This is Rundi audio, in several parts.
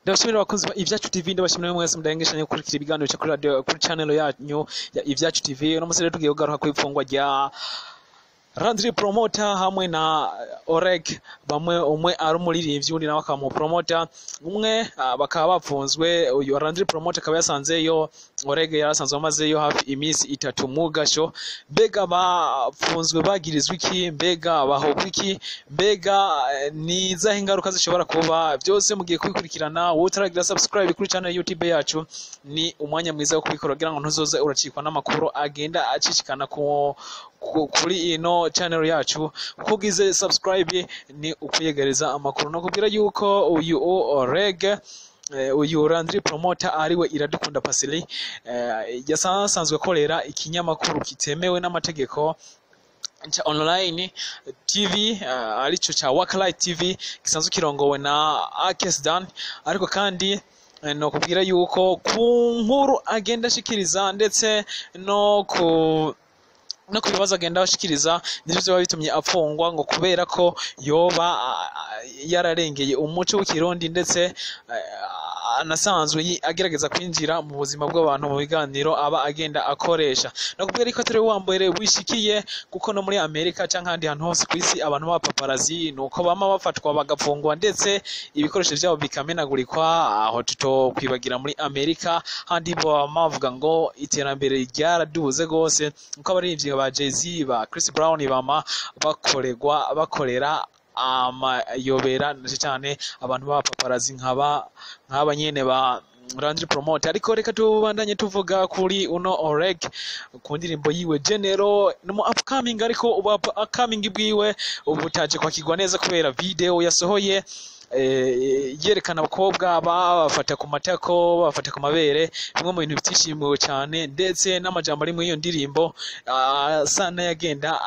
Ndabashimira abakunzi ba Ivyacu TV, ndabashimira mwese mudahengeshanya gukurikira ibiganiro bica kuri radio, kuri channel yanyu ya Ivyacu TV. Uno munsi rero tugiye kugaruka kw'ifungwa rya Landry Promoter hamwe na Oreg, bamwe umwe ari umuririmbyi, undi nawe akaba promoter umwe, bakaba bapfunzwe. Uyu Landry Promoter akaba yasanzeyo Oreg, yarasanzwe amazeyo hafi iminsi 3 mu gasho. Mbega bapfunzwe bagirizwa iki? Mbega bahogwa iki? Mbega ni izahe ingaruka zishobora kuba? Byose mugiye kubikurikirana. Wowe utaragira subscribe kuri channel YouTube yacu, ni umwanya mwiza wo kubikora kugira ngo ntuzoze uracikwa n'amakuru agenda acicikana kuri ino channel yacu. Uko ugize subscribe ni ukwiyegereza amakuru. No kubwira yuko uyu Oreg, uyu Landry Promoter ariwe Iradukunda Pasili, yasanzwe akorera ikinyamakuru kitemewe n'amategeko cha online TV, arico cha Wakalight TV, gisanzwe kirongowe na Akes Dan. Ariko kandi no kubwira yuko ku nkuru agenda ashikiriza ndetse no ku bibazo agenda ashikiriza, nivyo vyoba bitumye apfungwa, ngo kubera ko yoba yararengeye umuco w'Ikirundi, ndetse anasanzwe agerageza kwinjira mu buzima bw'abantu mu biganiro aba agenda akoresha. No kubwira ko atari wa mbere wishikiye, kuko no muri Amerika canke ahandi hantu hose kw'isi abantu b'abapaparazi nuko bama bafatwa bagafungwa, ndetse ibikoresho vyabo bikamenagurikwa. Aho tutokwibagira muri Amerika handi bama bavuga ngo iterambere ryaraduze gose, nkuko abaririmbyi ba Jay-Z, ba Chris Brown bama bakorerwa, bakorera amayobera na cyane abantu b'abapaparazi nk'aba nyene ba Landry Promoter. Ariko reka tubandanye tuvuga kuri uno Oreg ku ndirimbo yiwe General. No mu upcoming, ariko ubu upcoming bwiwe ubu butaje kwakirwa neza kubera video yasohoye yerekana abakobwa babafata ku matako, babafata ku mabere, bimwe mu bintu bitishimiwe cyane, ndetse n'amajambo ari muri iyo ndirimbo asa n'ayagenda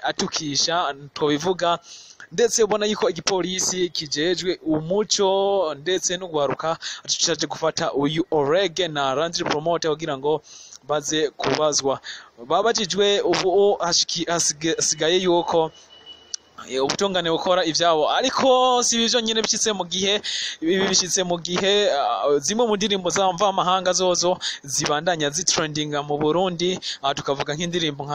atukisha twobivuga. Ndetse ubona yuko igipolisi kijejwe umuco ndetse n'ugwaruka caje gufata uyu Oreg na Landry Promoter kugira ngo baze kubazwa. Babajijwe, ubu hasigaye yuko ubutungane bukora ivyabo. Ariko si ibyo nyine bishitse mu gihe, ibi bishitse mu gihe zimwe mu ndirimbo z'amvamahanga zozo zibandanya zitrendinga mu Burundi. Tukavuga nk'indirimbo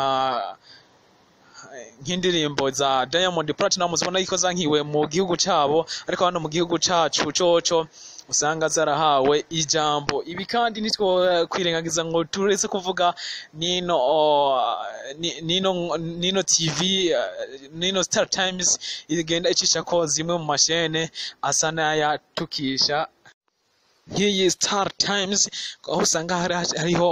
nk'indirimbo za Diamond Platnumz, ubona yuko zankiwe mu gihugu cabo, ariko hano mu gihugu cacu coco usanga zarahawe ijambo. Ibi kandi nitwo kwirengagiza ngo turetse kuvuga nino nino TV, nino Star Times igenda icisha ko zimwe mu mashene asa n'ayatukisha. Nk'iyi Star Times, aho usanga hariho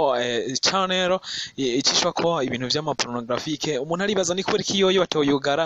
channel icishwa ko ibintu vy'amapornographique, umuntu aribaza ni kubera iki yoyo batoyugara.